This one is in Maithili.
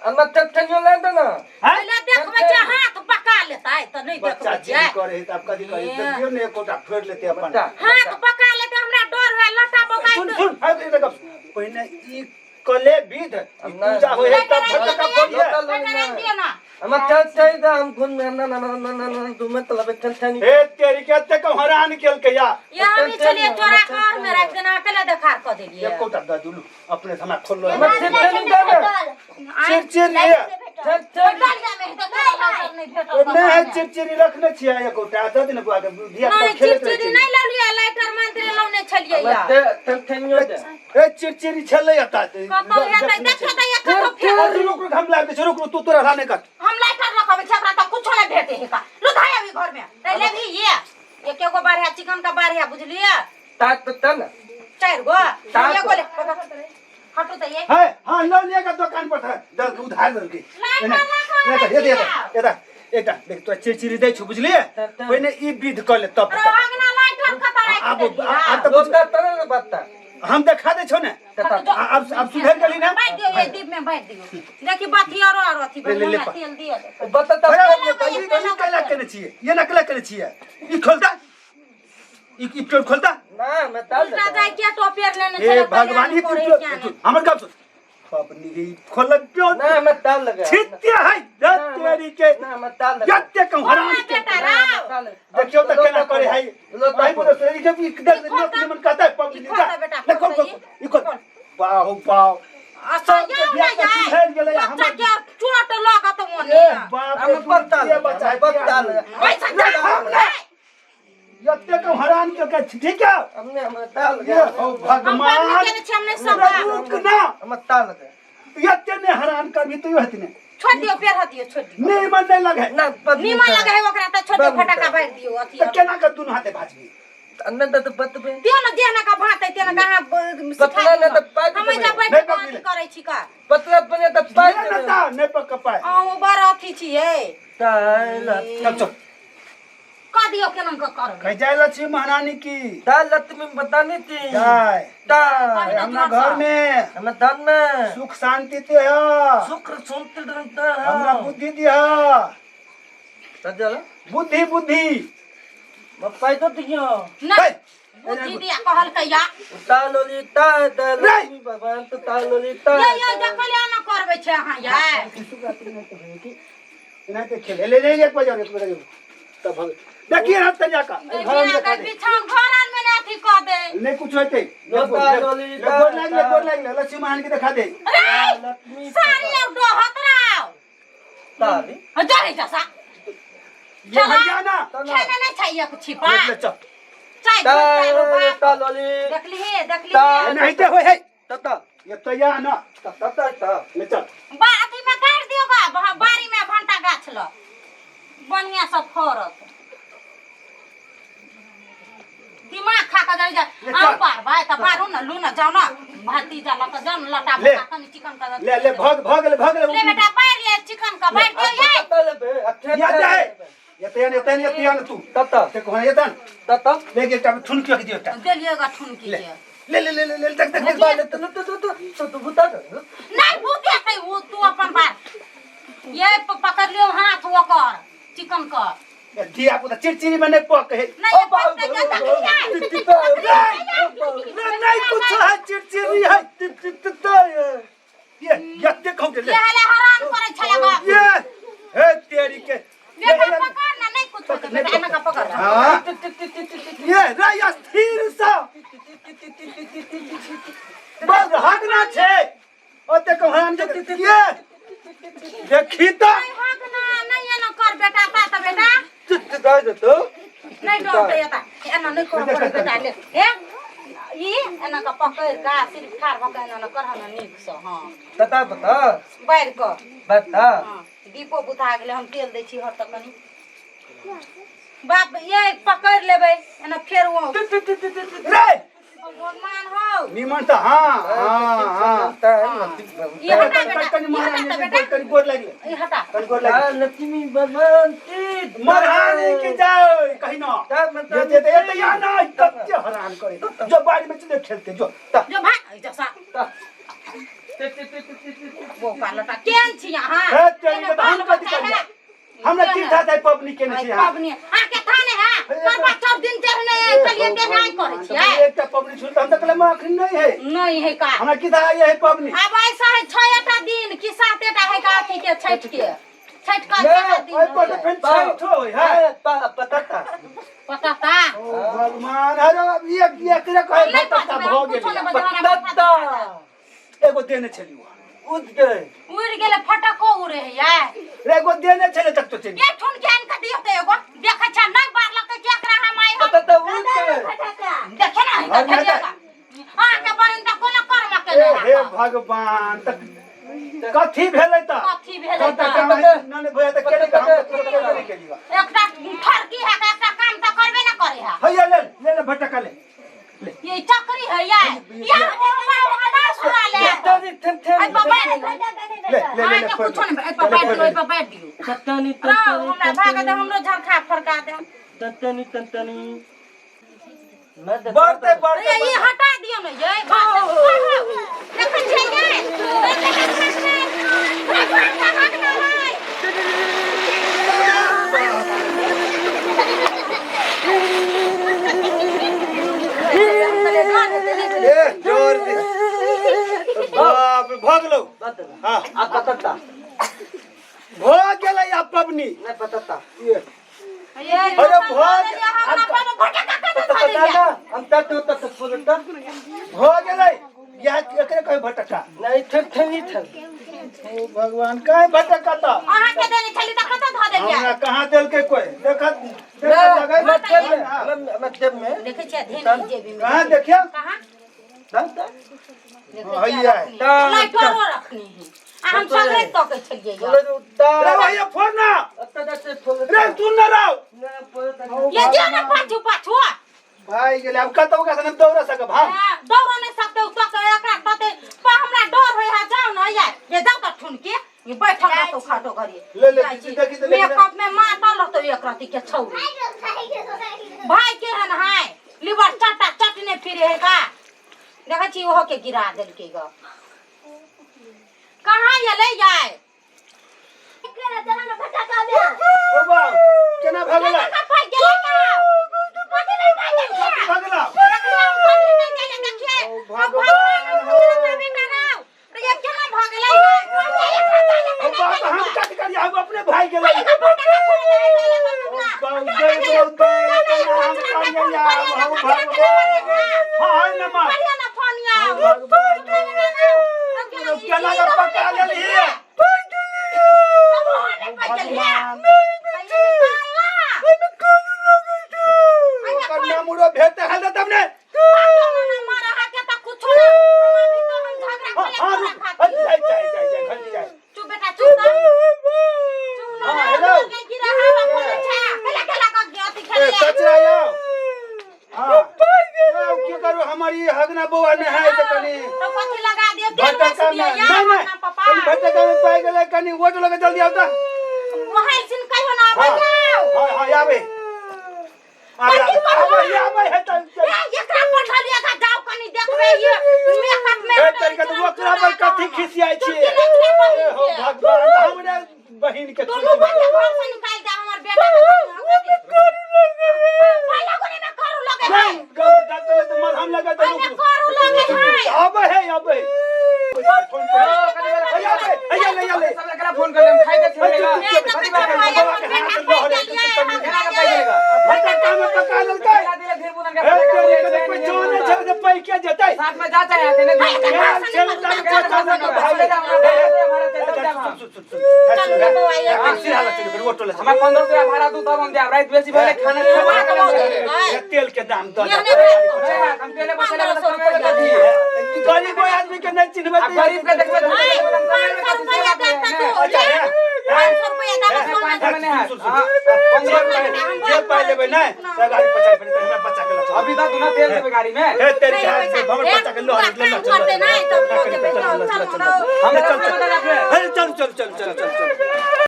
हमरा ठेठनियो ला दे ना। हैं? पहिले देखबै छै हाथ पका लेतै तऽ नहि बच्चा देखबै जिद छै। करे है तब कथी करे तऽ दियौ ने एकोटा फोड़ि लेतै अपन। बच्चा हाथ पका लेतै हमरा डर हुए लटा बगाइ। सुन सुन, हाँ, एक गप सुन। पहिने ई कले विध ई पूजा होय है तब फटका फोड़िए। दियौ ना। हमरा ठेठनी दे हम घुन में ना ना ना ना ना ना तू में तलब ठेठनी। हे तेरी के एते के हरान केलकै या। ये हम ई छलियै चोरा के घर में राखि देना अकेले देखार कऽ देलियै। एकोटा दऽ दिलू अपने से हमरा खोललो। हमरा ठेठनी दे ना। चिड़चिड़ ये। ठेठनी। डलिया में हेतै तऽ नहि भेटल। नहि है चिड़चिड़ी रखने छियै एकोटा दऽ दे ने बुआ के धिया पुता नहि खेलैत रहै चिड़चिड़ी छै। नहि ललियै लाइटर मंत्री लौने छलियै हमरा या। ठेठनियो दे। ए चिड़चिड़ी छलै एतऽ। कतौ हेतै देखियौ तऽ एक कतौ फेर। रुक रुक हम लाग दै छियौ, रुक रुक तू तोरा हला नहि कर। हम लाइटर रखबै छी ओकरा तऽ कुछो नहि भेटै हे का लुधाइ अभी घर में तऽ लेबही ये एक एगो बाढ़ चिकन का बाढ़ बुझलियै। तात त ना। चारि गो एगो ले हटू तऽ ये। है हाँ लऽ लिअ के दोकान पर था दल उधार देलकै। लाइटर रखो। एना कर, एता एता एता देख तोरा चिड़चिड़ी दै छौ बुझलियै। पहिने ई विध कऽ ले तब। अरे अगना लाइटर कतऽ राखि आब देलियै? आब तऽ लोटा त ना बत्ता। हम देखा दै छौ ने। आब आब सुधरि गेली ने। बाँटि दियौ ये दीप में बाँटि दियौ देखी बाथी आरो आरो अथी ले, ले, ले, तेल दिअ। बत्ता त अरे, ई ई कैला केने छियै ये नकला केने छियै ई खोलता ई ई पेड़ खोलता ना मैं ताल उल्टा जाय के टोपेर लेने हे छलै भगवान ई करै हमर गप सुन पबनी रे खोल प्यो ना मैं ताल लगा। छित्ते है तेरी के ना मैं ताल लगा। जत्ते कहूं हराम के बेटा राव देखियो त केना करे है लोटा आई बोलो सरी के ई देख लोक निमन कहता है पबनी ई खोल बेटा, ले खोल खोल ई खोल बाहो बाहो सबके बियाह के सुधरि गेलै बच्चा हमर। के चोट लागत मोने। ए बाप रे हम बत्ता ये बच्चा है बत्ता पैसा हम ना जत्ते कहूं हराम के के ठीक है हमने हम ताल ये लगा। हो हम भगवान पढ़ने के छियै, हम नहि सब रुक ना। हम ताल लगा। यत्ते ने हरान करबी तो हति ने। छोड़ दियौ पेड़ दियौ छोड़ दियौ। निमन नहीं लगे। ना नीमन लगे है ओकरा तऽ छोड़ दियौ फटाका बारि दियौ अथी। त केना के दुनू हाथे भाजबी? अन्ना त बतबे। दियौ ने देह ने का भात तेना कहाँ पतला ने तऽ पाइ हम एहिजा बैठ नहि कऽ पकड़ि अथी ले। करै छी का। पतला बने त पाइ नहीं ना ता नहीं पक पाए। अहूँ बड़ अथी छियै। ताल चल चल कऽ दियौ केना कऽ करबै। कह जाय ला छी महारानी की। ताल लक्ष्मी बतानी थी। जाय ताल हमरा घर में हमें धन में सुख शांति ते है। सुख शांति रहता है। हमरा बुद्धि दिया। सजल बुद्धि बुद्धि मैं पैसा दियो। नहि बुद्धि दिया कहलकै या। तालोली ता लक्ष्मी भगवान तो तालोली ता। ये ये देखलियै ना करबै छै अहाँ यै। एनाहिते खेले ले ले एक बजे एक बजे तब भग देखिए ना तनिया का घर में देखा दे। बिछान घर आर में ने अथी कऽ दे। नहीं कुछ होते ले लोटा लोली गोर लाग ले गोर लाग ले लक्ष्मी महान के देखा दे। अरे लक्ष्मी साड़ी और डोहत राव। ताली जा रे जसा। ये भैया ना खेने नहीं चाहिए कुछ छिपा। ले चल चाय ताल तालोली देखली हे देखली ताल। हे। एनाहिते होय है तता ये तैयार ना तता ता ले चल। बा अथी में काटि दियौ गा बाड़ी में भंटा गाछ ल बढ़िया से फरत। दिमाग खा कऽ जरि जाय। ले आम चल। पारबै तऽ पारू ने लू ने जाउ ने भतीजा लऽ कऽ जाउ ने लटा ले। बटा कनि चिकन के ले ले भग भग ले भग ले। ले बेटा पारि ले चिकन के बारि दियौ यै। तता लेबे अच्छा या जाए ये तैयार ये तैयार ये तैयार तू तता ते कोना ये तन तता ले के एकटा ठुनकी रख दियो एकटा। देलियै गा ठुनकी ले के। ले ले ले ले ले देख देख देख ले तो तो तो तो तो बुता नहीं भूते छै ओ तू अपन बात ये पकड़ लियो हाथ ओकर चिकन के। धिया पुता चिड़चिड़ी में नहीं पक है। नहीं ये पक के जा नहीं कुछ है चिड़चिड़ी है। ये यत्ते कहूं ले। ये हले हरान करे छले गा। ये हे तेरी के बेटा पकड़ ना नहीं कुछ होते बेटा एना का पकड़। हाँ ये रे स्थिर सा बस हगना छे ओते कहन के ये देखी त नहीं हगना नहीं एना कर बेटा ता त बेटा नहीं डरते एता एना नहीं कर कर बेटा ले हे ई एना का पकड़ का सिर्फ ठार भ के एना न करह न नीक से। हां तता बता बारि क बता। हां दीपो बुता गेलै हम तेल दै छी हर त कनी बाप ये पकड़ लेबै एना फेर ओ रे भगवान हो निमन त हां हां हां ई हटा बेटा कनी ई महारानी हटा त बेटा कनी गोर लागि ई हटा कनी गोर लागि लक्ष्मी भगवान की महारानी की जय कहीं ना ये ये ये ये या ना कत्ते हरान करे जो बाड़ी में चले खेलते जो जो भाग जसा बौका लोटा केहन छी अहाँ? हे तेरी के तऽ हम कथी करियै? हमरा तीर्था छै पबनी केने छी अहाँ। पबनी अहाँके था नहि है करवा चौथ दिन चढ़ने चलिए तेनाही करै छियै। एकटा पबनी छूट हम तऽ कहलियै अखन नहि है। नहीं है का हमरा की था ये है पबनी। आब ऐसा है 6टा दिन कि 7टा है का अथी के छठ के छठ का केटा दिन ओहि पर तऽ फेर छठो होइ है। पताता पताता ओ भगवान अरे ये एकरे कहै नहीं भटकता बचबै, भऽ हम कुछो गेलै। नहीं बचबै, हमरा माथा पताता दुखा एगो देने छली वहाँ। उड़ गए। उड़ गेलै फटको उड़े है यार। रे एगो देने छले तक तो चली। ये ठुन के आनि के दियौ तऽ एगो देखै छ नहीं बारलकै कि एकरा हम आइ हम पताता उड़ गए। देखे ना घर में देखलियै तऽ- अहाँके बहिन तऽ कोनो कर्म के ए नहि हे राखत। भगवान तक कथी भेलै तऽ कथी भेलै तऽ तऽ नने भैया तऽ केने हम तऽ तुरंत केबे नहि केलियै। एकटा ठरकी है एकटा काम तऽ करबे ना करे है। हैया ले ले ले भटका ले। ये चक्री है यार यार हमरा सुना ले। तनी थन थन एहि पर बैठ ले ले ले अहाँके ले कुछो नहि एहि पर बैठ दियौ एहि पर बैठ दियौ। तनी रौ हमरा भाग दे हमरो झरखा फरका दे। तनी तनी बढ़ते बढ़ते ये हटा दियौ ने ये देखै छियै ये भगवान का हक ना है। ए जोर दे बाप रे, भऽ गेलौ। हाँ आ पताता भऽ गेलै आब पबनी। नहीं पताता ये ये अरे भऽ हमरा पताता ना हम तत तत फुलता भऽ गेलै इएह एकरे कहै भटक्का। नहीं थन थन थन। ओ भगवान काहे भटक्का तऽ अहाँके देने छली तऽ कतऽ धऽ देलियै? हमरा कहाँ देलकै कोइ देखत देखत जगह मतलब में मतलब में देखै छियै धेन जेबी में। कहाँ देखियौ कहाँ तन तन देखै हैया छियै लाइटरो रखनी है आ हम सगरे तकै छलियै यऽ। रे भैया फोन ना रे सुन ना राव ये जे ने पाछू पाछू भाई गेलै आब कतौ ओकरा संगे दौड़ सकब हम। हाँ, दौड़ नहीं सकते उ तक एकरा तते पा हमरा डर होय है जाओ ना यार ये जाओ त ठुन के ये बैठल रहतो खाटो घरी ले ले, देखी तो ले, ले। मेकअप में मातल रहतो एक रति के छौरी भाई के हन हाय लिवर चटा चटने फिरे है का देखै छी ओहो के गिरा देलकै ग कहाँ एलै यार ओ बा केना भऽ गेलै? केना भाग गेलै कथी नहि भाग गेलै? भऽ गेलौ? देखलियै हम कथी नहि गेलै देखियै। ओ आ भगवान भगवान हो। बेटा राव रे केना भऽ गेलै? ओ बाप हम कथी करियै हम अपने भाई गेलै। ओ बाप गै बाप गै, केना हम करियै आब हम भगवान। हाय नमा भगवान केना के पका लेलही? भगवान ओकर नामुरो भेटते हल तब ने। हाँ हाँ रुक जाय जाय जाय जाय घंटी जाय। चुप बेटा चुप चुप हाँ, ना हेलो। ए कचरा आओ। हाँ ए, की करू हमर ई हगना बौआ ने है से कनी तो कथी लगा दियो तेल भटका बेच में दियो नहीं नहीं अपना पापा कनी भटका में पाइ गेलै कनी वोट लगे जल्दी आउ तऽ। मोबाइल सिन कहियो ना हाँ आबै हाँ हाँ आबे आबे आबे आबे है तऽ। ए एकरा पठलिया का जाओ कनी देखबे ये मेकअप में ए तरीका तऽ ओकरा पर कथी खिसियाइ छियै? ए हो भगवान हमरे बहिन के दुनू बच्चा घर से निकाल दे हमर बेटा के पहला कोने में करू लगे है। नहीं डॉक्टर तऽ मलहम लगा तऽ ओहिमे रुक करू लगे है। आबे है आबे फोन पर आबे हैया ले ले। सब एकरा फोन कर हम खाइ दे ए, चुप, ए, चुप, देखै चुप, छियै भाई, बाबा अपन के हाथ बेटा लहरे, पैघ गेलियै, हम केना के पाइ गेलैगा? भटका में पका लेलकै। दिला दिला धीर बुदन के ए तेरी के तऽ कोई जाने छै जे पैके जेतै। साथ में जा चाहे आके नहीं भाई, खेल खेल तब को जाने के भाई। सुन सुन सुन चलू रे बौआ, ये हमरा 1500 रुपया भाड़ा दू तब हम जायब राति बेसी भेलै खाना खेबै बात हो गेलै, भाई। तेल के दाम दऽ ये दे। नहि भाई, हम तेले बचले तऽ कमेबै कथी? गरीब आदमी के नहीं चिन्हबै आ गरीब के देखबै तऽ भाई, 500 रुपया दे तऽ तू, अच्छा, ले। हे, 500 रुपया दे तऽ सोना पाँच में नहीं है। सुन, सुन, हाँ, सुन। 15 रुपया जे पाइ लेबै नहि से गाड़ी पचास रुपया हमरा बच्चा के लऽ चल। अभी तक ना तेल देबै गाड़ी में। हे तेरी के हाथ से हमर बच्चा के लऽ काम करते नहीं तब लोग जेबै, चल, चल, हम चल चल चल चल चल चल चल चल।